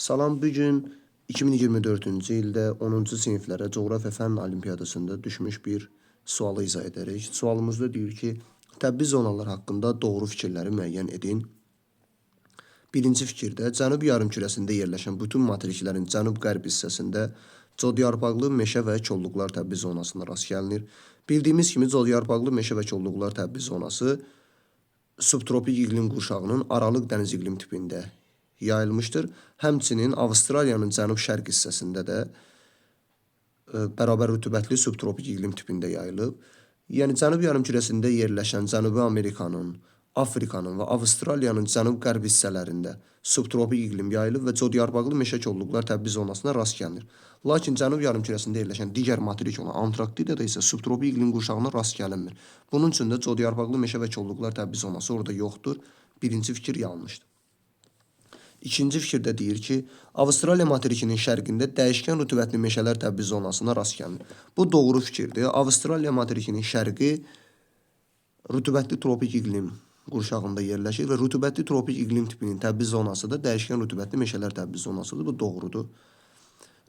Salam, bu gün 2024-cü ildə 10-cu siniflərə coğrafiya fənn olimpiyadasında düşmüş bir sualı izah edərik. Sualımızda deyir ki, təbii zonalar haqqında doğru fikirləri müəyyən edin. Birinci fikirdə Cənub yarımkürəsində yerləşən bütün materiklərin cənub-qərb hissəsində codyarpaqlı meşə və kolluqlar təbii zonasına rast gəlinir. Bildiyimiz kimi codyarpaqlı meşə və kolluqlar təbii zonası subtropik iqlim qurşağının aralıq dəniz iqlim tipində yayılmışdır. Həmçinin Avstraliyanın cənub-şərq hissəsində də bərabər rütubətli subtropik iqlim tipində yayılıb. Yəni Cənub yarımkürəsində yerləşən Cənubi Amerikanın, Afrikanın və Avstraliyanın cənub-qərb hissələrində subtropik iqlim yayılıb və codyarpaqlı meşə kolluqlar təbii zonasına rast gəlinir. Lakin Cənub yarımkürəsində yerləşən digər materik olan Antarktidada isə subtropik iqlim qurşağına rast gəlinmir. Bunun üçün də codyarpaqlı meşə və kolluqlar təbii zonası orada yoxdur. Birinci fikir yanlışdır. İkinci fikirdə deyir ki, Avstraliya materikinin şərqində dəyişkən rütubətli meşələr təbii zonasına rast gəlinir. Bu doğru fikirdir. Avstraliya materikinin şərqi rütubətli tropik iqlim qurşağında yerləşir və rütubətli tropik iqlim tipinin təbii zonası da dəyişkən rütubətli meşələr təbii zonasıdır. Bu doğrudur.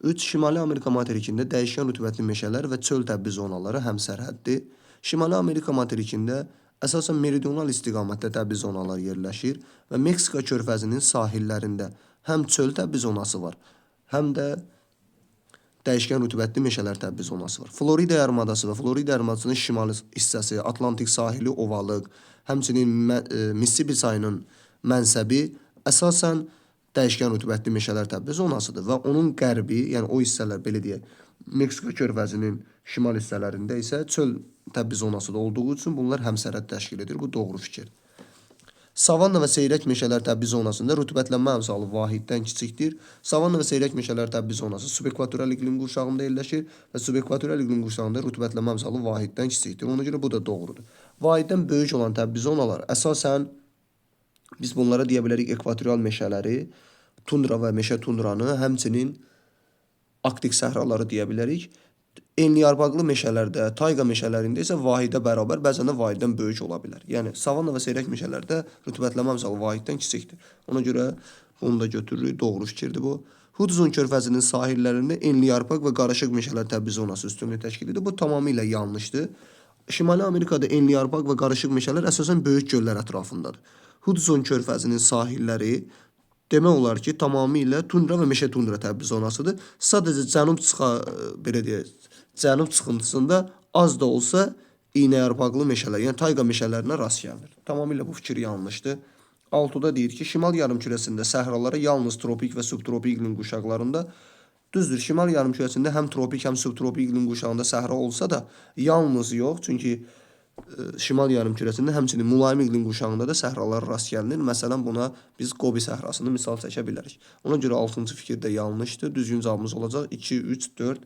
3. Şimali Amerika materikində dəyişkən rütubətli meşələr və çöl təbii zonaları həmsərhəddir. Şimali Amerika materikində əsasən meridional istiqamətdə təbii zonalar yerləşir və Meksika körfəzinin sahillərində həm çöl təbii zonası var, həm də dəyişkən rütubətli meşələr təbii zonası var. Florida yarımadası və Florida yarımadasının şimali hissəsi, Atlantik sahili ovalıq, həmçinin Mississippi çayının mənsəbi əsasən dəyişkən rütubətli meşələr təbii zonasıdır və onun qərbi, yəni o hissələr belə deyək, Meksika körfəzinin şimal hissələrində isə çöl təbii zonası da olduğu üçün bunlar həmsərhəd təşkil edir. Bu doğru fikirdir. Savanna və seyrək meşələr təbii zonasında rütubətlənmə əmsalı vahiddən kiçikdir. Savanna və seyrək meşələr təbii zonası subekvatorial iqlim qurşağında yerləşir və subekvatorial iqlim qurşağında rütubətlənmə əmsalı vahiddən kiçikdir. Ona görə bu da doğrudur. Vahiddən böyük olan təbii zonalar əsasən biz bunlara deyə bilərik ekvatorial meşələri, tundra və meşə tundranı, həmçinin arktik səhraları deyə bilərik. Enliyarpaqlı meşələrdə, tayqa meşələrində isə vahidə bərabər, bəzən də vahiddən böyük ola bilər. Yəni savanna və seyrək meşələrdə rütubətlənmə əmsalı vahiddən kiçikdir. Ona görə bunu da götürürük. Doğru fikirdir bu. Hudson körfəzinin sahillərində enliyarpaq və qarışıq meşələr təbii zonası üstünlük təşkil edir. Bu tamamilə yanlışdır. Şimali Amerikada enliyarpaq və qarışıq meşələr əsasən böyük göllər ətrafındadır. Hudson körfəzinin sahilləri demək olar ki, tamamilə tundra və meşə tundra təbii zonasıdır. Sadəcə belə deyək, cənub çıxıntısında az da olsa iynəyarpaqlı meşələr, yəni tayqa meşələrinə rast gəlinir. Tamamilə bu fikir yanlışdır. 6-da deyir ki, şimal yarımkürəsində səhralara yalnız tropik və subtropik iqlim quşaqlarında. Düzdür, şimal yarımkürəsində həm tropik, həm subtropik iqlim quşağında səhra olsa da yalnız yox, çünki şimal yarımkürəsində həmçinin mülayim iqlim quşağında da səhralar rast gəlinir. Məsələn, buna biz Gobi səhrasını misal çəkə bilərik. Ona görə 6-cı fikir də yanlışdır. Düzgün cavabımız olacaq 2, 3, 4,